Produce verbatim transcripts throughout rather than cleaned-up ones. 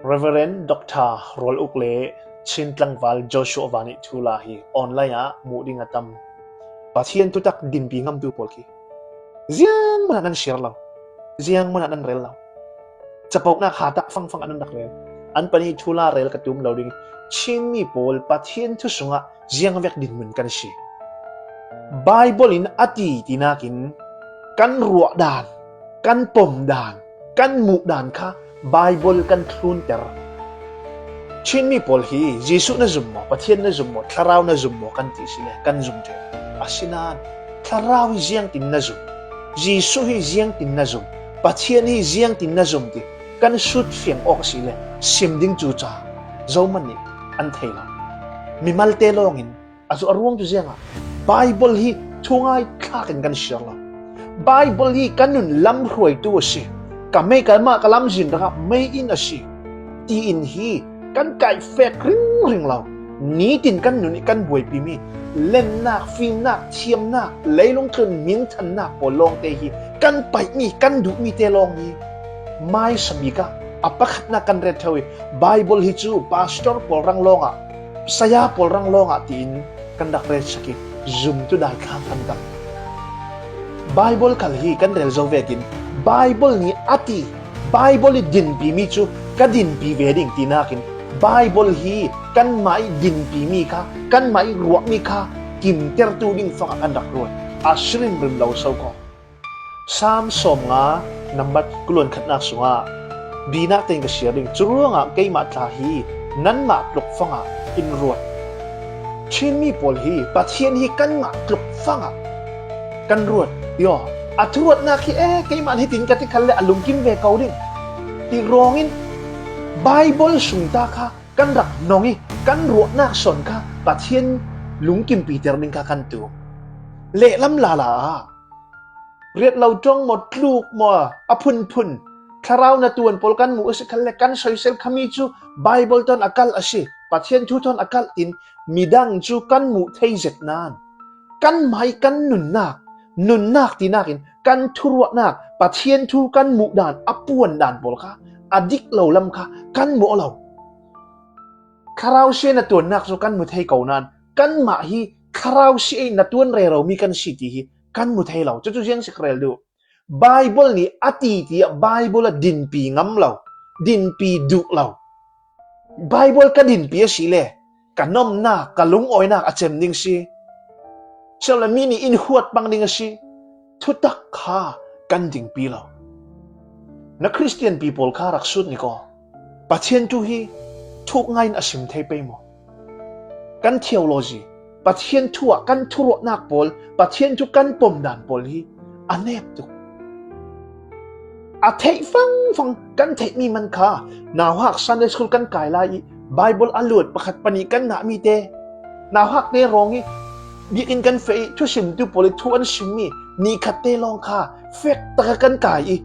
Reverend Doctor Rual Uk le Chin tlangval Joshua Vani thu la hi online ah muh ding a tam. Pathian thutak dinpi ngamtu pawl khi ziang mana nan share lo, ziang mana nan rel lo. Capohnak hatah fangfang an rak rel. An pahnih thu la rel ka tum lo ding. Chinmi pawl Pathian thu sungah ziang vek dinmun kan si. Bible in a ti tinakin kan ruah dan, kan pom dan, kan muh dan kha Bible kan thlunter. Chinmi pawl hi Jesuh na zum maw, Pathian na zum maw, Thlarau na zum maw kan ti si le kan zum ṭheh. Asinain Thlarau hi ziangtin na zum, Jesuh hi ziangtin na zum, Pathian hi ziangtin na zum ti kan sutfiang awk si le sim ding cuca zohman nih an thei lo. Mimalte lawngin a cu a ruang cu ziangah Bible hi thungai thlakin kan share lo. Bible hi kan nun lam hruaitu a si. Ka mei ka mah ka lamzin rangah mei in a si, tiin hi kan kaihfek ringring lo. Nitin kan nun i kan buaipimi lennak, fimnak, thiamnak, leilung tlun minthannak pawl lawngte hi kan paihmi, kan duhmi te lawng hi. Mai sabik ah a pakhatnak kan ret tho i Bible hi cu pastor pawl rang lawngah, saya pawl rang lawngah tiin kan rak relsak i zumtu daithlang kan tam. Bible khal hi kan rel zo vekin Bible nih a ti, Bible i dinpimi cu ka dinpi ve ding tinakin Bible hi kanmah i dinpimi kha, kanmah i ruahmi kha kimtertu ding fangah kan rak ruat. A si rimrim lo so ko. Sam sawmnga nambat kuluan khatnak sungah binak tein ka share ding. Curuangah keimah tla hi nanmah tluk fangah in ruat. Chinmi pawl hi Pathian hi kanmah tluk fangah kan ruat. Yo, a thuruatnak hi e, keimah hitin ka ti khalle a lungkim ve ko ding ti rawngin Bible sung ta kha kan rak nong i kan ruahnak sawn kha Pathian lungkimpiter ding kha kan tu. Lehlam lala ah riat lo ṭong maw, tluk maw, a phunphun Thlarau na tuan pawl kan muh a si khalle kan soisel khami cu Bible tawn a kalh a si, Pathian thu tawn a kalh tin midang cu kan muh thei zet nain kanmah i kan nunnak, nunnak tinakin kan thuruahnak, Pathian thu kan muh dan, a puan dan pawl kha a dik lo lam kha kan muh lo. Thlarau si na tuannak cu kan mu thei ko nain kanmah hi Thlarau si ei na tuan reromi kan si ti hi kan mu thei lo. Cucu ziang si ka rel duh. Bible nih a ti tiah Bible a dinpi ngam lo, dinpi duh lo. Bible ka dinpi a si le ka nomnak, ka lungawinak a cem ding si. Silola mi nih in huat pang ding a si. Thutak kha kan dingpi lo. Na Khristian pi pawl kha rak sut ni ko. Pathian thu hi thuk ngaiin a sim thei pei maw? Kan theology, Pathian thu ah kan thuruahnak pawl, Pathian thu kan pom dan pawl hi a nep tuk. A theih fangfang kan theihmi man kha, nauhak Sunday school kan kai lai i Bible a luat pakhat pahnih kan ngahmi te, nauhak te rawng i biakinn kan feh i thusimtu pawl i thu an simmi ni khat te lawng kha fek taka kan kai i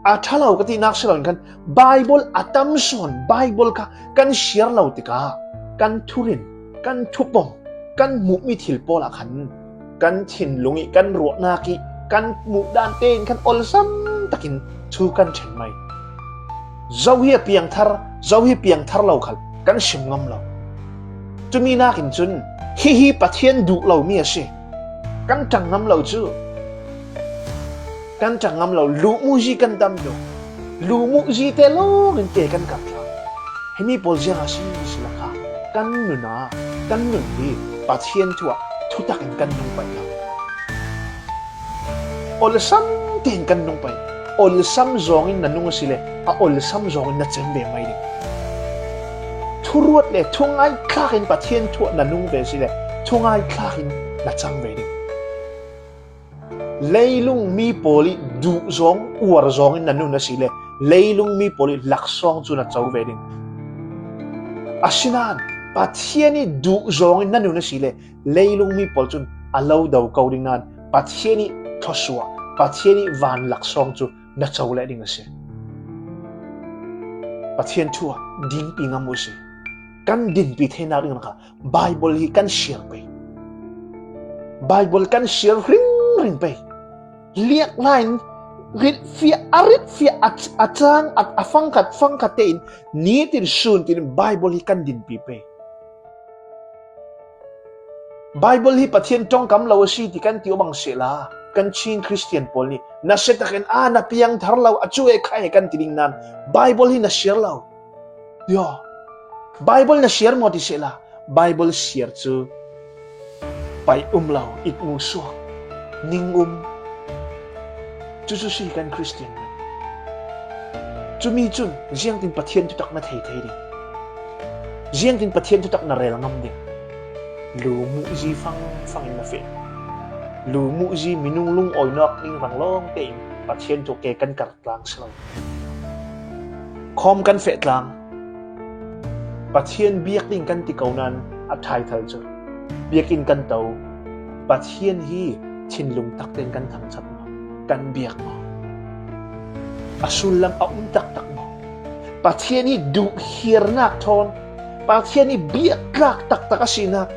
a ṭha lo ka tinak si loin khan Bible a tam sawn Bible kha kan share lo tikah kan thurin, kan thupom, kan muhmi thil pawl ah khan kan thinlung i kan ruahnak i kan muh dan tein khan olsam takin thu kan ṭhen mai. Zo hi a piangthar, zo hi piangthar lo khal kan sim ngam lo. Cumi nakin cun hihi Pathian duh lomi a si. Kan ṭang ngam lo cu. Kan ṭang ngam lo, luhmuhzi kan dam lo. Luhmuhzi te lawngin ke kan karhlang. Himi pawl ziangah si si lakah kan nun ah, kan nun hi Pathian thu ah thutak in kan nung paih lo. Olsam tein kan nung paih. Olsam zawngin na nung a si le a olsam zawngin na cem ve mai ding. Thuruat le thungai thlakin Pathian thu ah na nung ve a si le thungai thlakin na cang ve ding. Leilung mi pawl i duh zawng, uar zawngin na nun a si le leilung mi pawl i laksawng cu na co ve ding. Asinain Pathian i duh zawngin na nun a si le leilung mi pawl cun a lo do ko ding nain Pathian i thluasuah, Pathian i van laksawng cu na co leh ding a si. Pathian thu ah dinpi ngam uh si. Kan dinpi theinak ding kha Bible hi kan share pei. Bible kan share hringring pei. Liak lain Ritfiah, a ritfiah a, a cang a, a fangkhat fangkhat tein nitin sun tin Bible hi kan dinpi pei. Bible hi Pathian tongkam lo a si ti kan ti uh bang sehla, kan Chin Christian pawl nih nasia takin a na piangthar lo a cu e khai kan ti ding nan Bible hi na siar lo. Yo, Bible na siar maw ti sehla, Bible siar cu pai um lo, it mu suak, ning um. Cucu si kan Christian. Cumi cun ziangtin Pathian thutak na thei thei ding? Ziangtin Pathian thutak na rel ngam ding? Lu muhzi fangfang in na feh. Lu muhzi minung lungawi nawk ding rang lawng tein Pathian thu ke kan kar tlang si lo. Khawm kan feh tlang. Pathian biak ding kan ti ko nan a ṭhai thal cu biakinn kan to. Pathian hi thinlung tak tein kan thangṭhat maw? Kan biak maw? A sullam a um taktak maw? Pathian hi duhkhiarnak thawn, Pathian hi biaktlak taktak a sinak,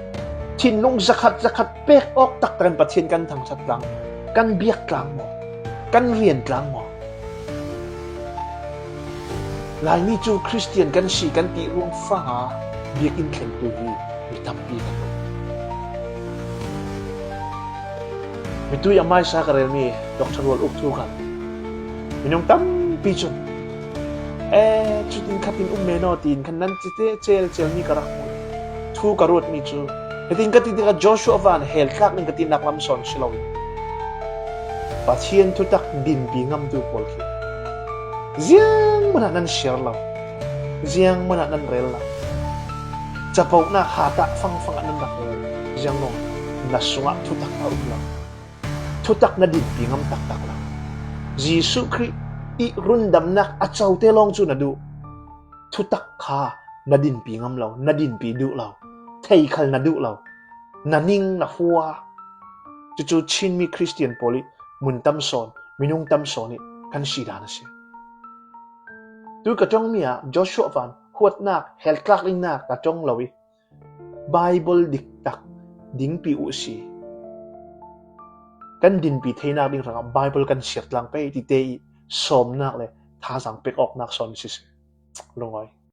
thinlung zakhat zakhat pek awk taktak in Pathian kan thangṭhat tlang, kan biak tlang maw? Kan rian tlang maw? Laimi cu Christian kan si kan ti ruang fanga biakinn thlengtu hi mi tampi kan um. Mitui a hmaisa ka relmi Doctor Rual Uk thu khan minung tampi cun, e, cutin khatin um men aw tiin khan nan cite celcel mi ka rak hmuh. Thu ka ruatmi cu hitin ka ti tikah Joshua van hel tlak ning ka tinak lam sawn si loin Pathian thutak dinpi ngamtu pawl khi ziangmah ah nan siar lo, ziangmah ah nan rel lo, capohnak hatah fangfang ah nan rak rel, ziangmaw na sungah thutak a um lo. Thutak na dinpi ngam taktak lo. Jesuh Khrih ih rundamnak a cote lawng cu na duh. Thutak kha na dinpi ngam lo, na dinpi duh lo, thei khal na duh lo, na ning na hua. Cucu Chinmi Christian pawl ih mun tam sawn, minung tam sawn ih kan si dan a si. Tu ka ṭongmi ah Joshua van huatnak, hel tlak dingnak ka ṭong lo ih Bible diktak dingpi uh si. Kan dinpi theinak ding hrangah Bible kan siar tlang pei tite ih sawmnak le thazaang pek awknak sawn si si. Lungawi.